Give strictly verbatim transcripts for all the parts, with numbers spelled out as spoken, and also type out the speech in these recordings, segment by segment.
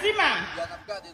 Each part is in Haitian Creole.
Sima,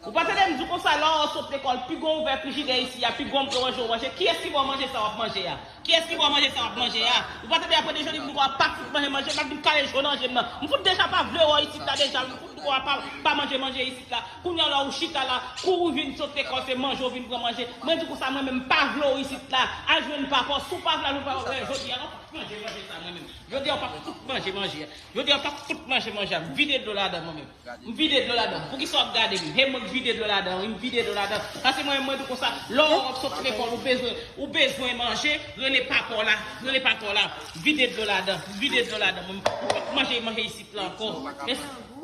ou pa tande m di w konsa, lè w sot lekòl, piga w ouvè frijidè isi a, piga w manje w manje. Kiyès ki ba w manje sa w ap manje a? Kiyès ki ba w manje sa w ap manje a? Ou pa tande apre de jodi m di w ap pa fout manje manje, m ap vin kale je w nan je m nan. M fout deja pa vle wè w isit la deja, m fout di w ap pa, pa manje manje isit la. Kounye a la ou chita la, kou ou vin sot lekòl, se manje w vin pran manje. Mwen di konsa, mwen menm m pa vle w isit la. Al jwenn papa w, si w pa vle al jwenn papa w, jodi a la w pa fout manje manje sa mwen menm. Jodi a w pa fout manje manje a. Jodi a w pa fout manje manje a. M vide dlo ladan mwen menm. M vide dlo ladan. Poukisa w ap gade m? He mwen k vide dlo ladan, wi, m vide dlo ladan. Paske mwen, mwen di konsa, lè w ap sot lekòl, ou bezwen, ou bezwen manje, rele papa w la, rele papa w la. Vide dlo ladan, vide dlo ladan. Mwen, ou p ap manje, manje isit la ankò.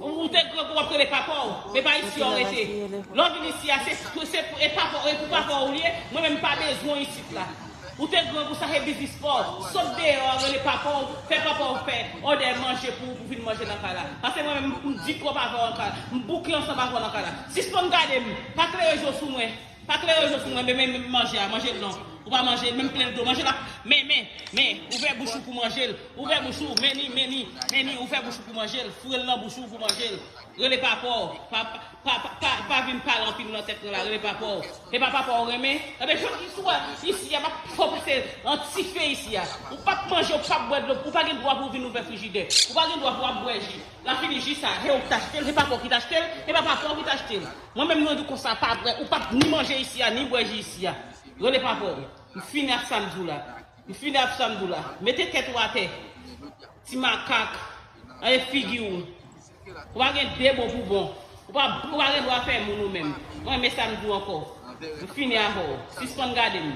Ou te grangou w ap rele papa w, men pa isi w rete. Lè w vin isi a, se, se, e papa, e pou papa w li ye, mwen menm m pa bezwen w isit la. Ou te grangou sa se biznis pa w. Sot deyò a, rele papa w, fè papa w fè òdè manje pou ou, pou vin manje nan kay la. Paske mwen menm, m di twòp avè w nan kay la. M bouke ansanm avè w nan kay la. Sispann gade m. Pa klere je w sou mwen. Pa klere je w sou mwen, men, men, men manje a, manje l non. Ou pa manje l, menm plen dlo. Manje l ap, men, men, men, ouvè bouch ou pou manje l. Ouvè bouch ou, men ni, men ni, men ni, ouvè bouch ou pou manje l. Foure l nan bouch ou pou manje l. Rele papa w. Pa, pa, pa, pa, pa, pa vin pale anpil nan tèt mwen la, rele papa w. E pa papa w renmen? Enben, jodi swa, isi a, m ap fè w pase an ti fe isi a. Ou p ap manje, ou p ap bwè dlo, ou pa gen dwa pou w vin ouvè frijidè. Ou pa gen dwa pou w ap bwè ji. Lè fini ji sa, se ou ki t achte l, se papa w ki t achte l, se pa papa w ki t achte l. Mwen menm, mwen di konsa, pa bwè, ou p ap ni manje isi a, ni bwè ji isi a. Rele papa w. M fini ak sa m di w la. M fini ap sa m di w la. Mete tèt ou atè. Ti makak. Anyen figi w. Ou pa gen de bon pou bon. Ou pa, ou pa gen dwa fè moun ou menm. Mwen, men sa m di w ankò. M fini avè w. Sispann gade m.